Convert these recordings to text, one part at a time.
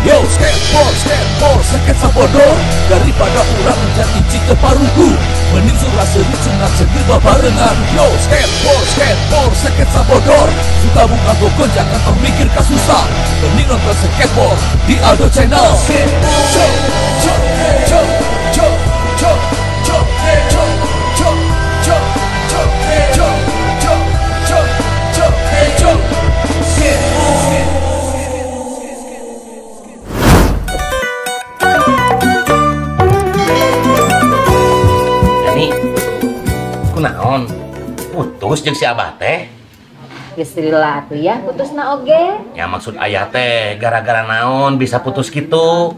Yo skateboard, skateboard, seket sabodor. Daripada urang jadi cike parugu, mending surah seri cengat cengir babarengan. Yo skateboard, skateboard, seket sabodor. Suka buka gogon jangan tong mikir kasusah, mending nonton skateboard di Aldo Channel. Neni, kunaon? Putus jeung si Abah teh? Geus lila atuh ya, putusna oge. Ya maksud ayah teh gara-gara naon bisa putus gitu?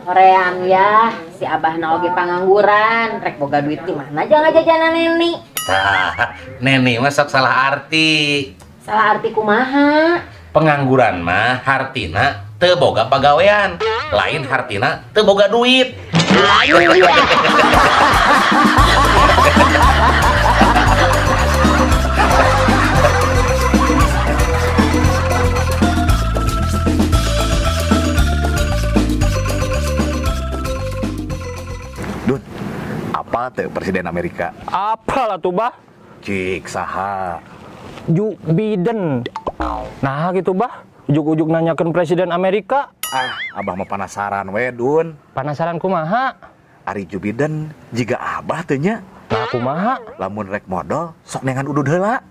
Hoream ya, si Abah na oge pangangguran, rek boga duit di mana jangan jajanan Neni. Tah, Neni mah sok salah arti. Salah arti kumaha? Pengangguran mah hartina teu boga pagawean, lain hartina teu boga duit. Dun, apa tuh Presiden Amerika? Apa lah tuh bah? Cik saha? Joe Biden. Nah gitu bah, ujuk-ujuk nanyakan Presiden Amerika. Ah, abah mah penasaran we Dun. Penasaran kumaha? Ari Joe Biden jiga abah teu nya. Nah kumaha? Lamun rek modal sok nengan udud heula.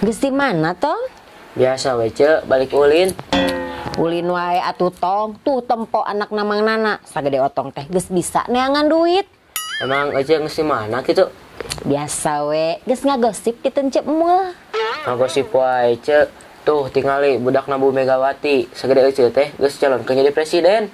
Geus di mana tong? Biasa we ce, balik ulin. Ulin wae atuh tong, tuh tempo anak namang nana sagede otong teh geus bisa neangan duit. Emang ece geus di mana kitu? Biasa we, geus ngagosip di tencep mul. Ngagosip wae ce. Tuh tingali budak Bu Megawati sagede ece teh geus calonkeun jadi presiden.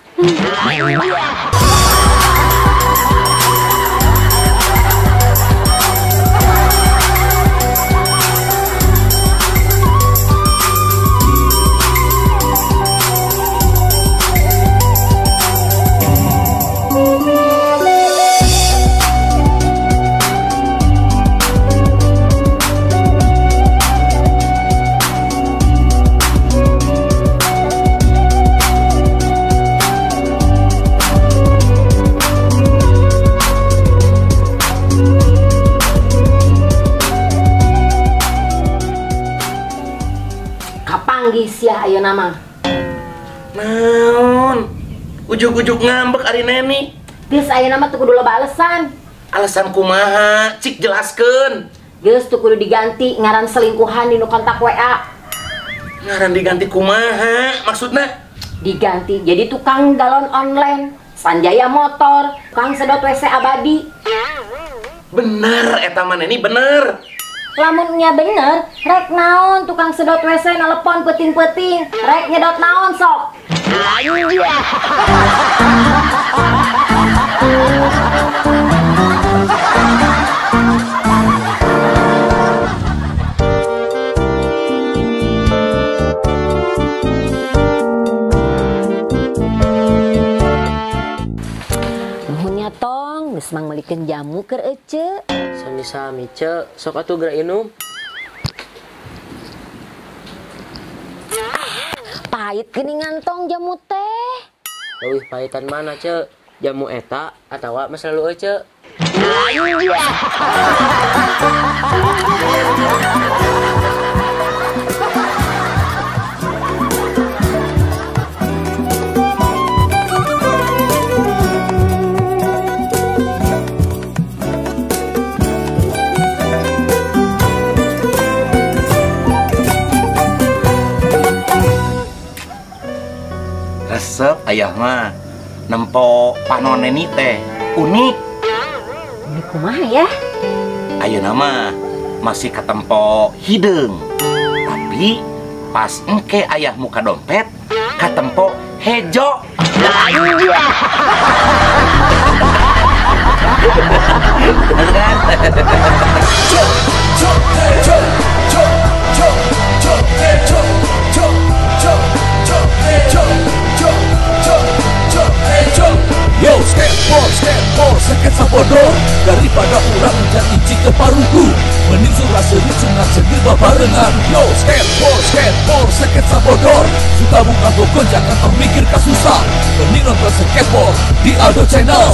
Kapanggih sia ayeuna mah. Naon? Ujug-ujug ngambek ari Neni. Geus ayeuna mah teu kudu loba alasan. Alasan kumaha? Cik jelaskeun. Geus teu kudu diganti ngaran selingkuhan di nu kontak WA. Ngaran diganti kumaha maksudna? Diganti jadi tukang galon online, Sanjaya motor, tukang sedot WC abadi. Bener eta mah Neni bener. Lamunnya bener, rek naon tukang sedot WC nelepon peting-peting, rek nyedot naon sok. Nuhun nya tong, geus mangmelikeun jamu keur ece. Sami-sami ce, sok atuh geura inum. Pahit geuningan tong jamu teh. Leuwih pahitan mana ce? Jamu eta atawa masa lalu ece? Resep ayah mah nempo panon Neni teh unik. Unik kumaha ya? Ayeuna mah masih katempo hideung. Tapi pas engke ayah muka dompet katempo hejo. Kan? bodor. Daripada urang jadi cike parugu, mending surah seri sunat segir babarengan. Yo skateboard, skateboard, sketsa bodor. Suka buka bokon jangan tong mikir kasusah. Mending nonton skateboard di Aldo Channel.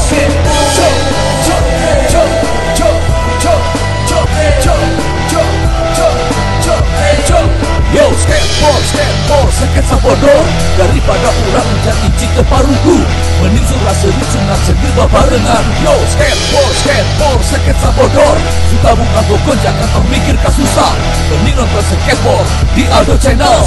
Yo skateboard, skateboard, sketsa bodor. Daripada urang jadi cike parugu, mending surah seri sunat segir babarengan. Yo skateboard, skateboard, sketsa bodor. Suka buka bokon jangan tong mikir kasusah. Mending nonton skateboard di Aldo Channel.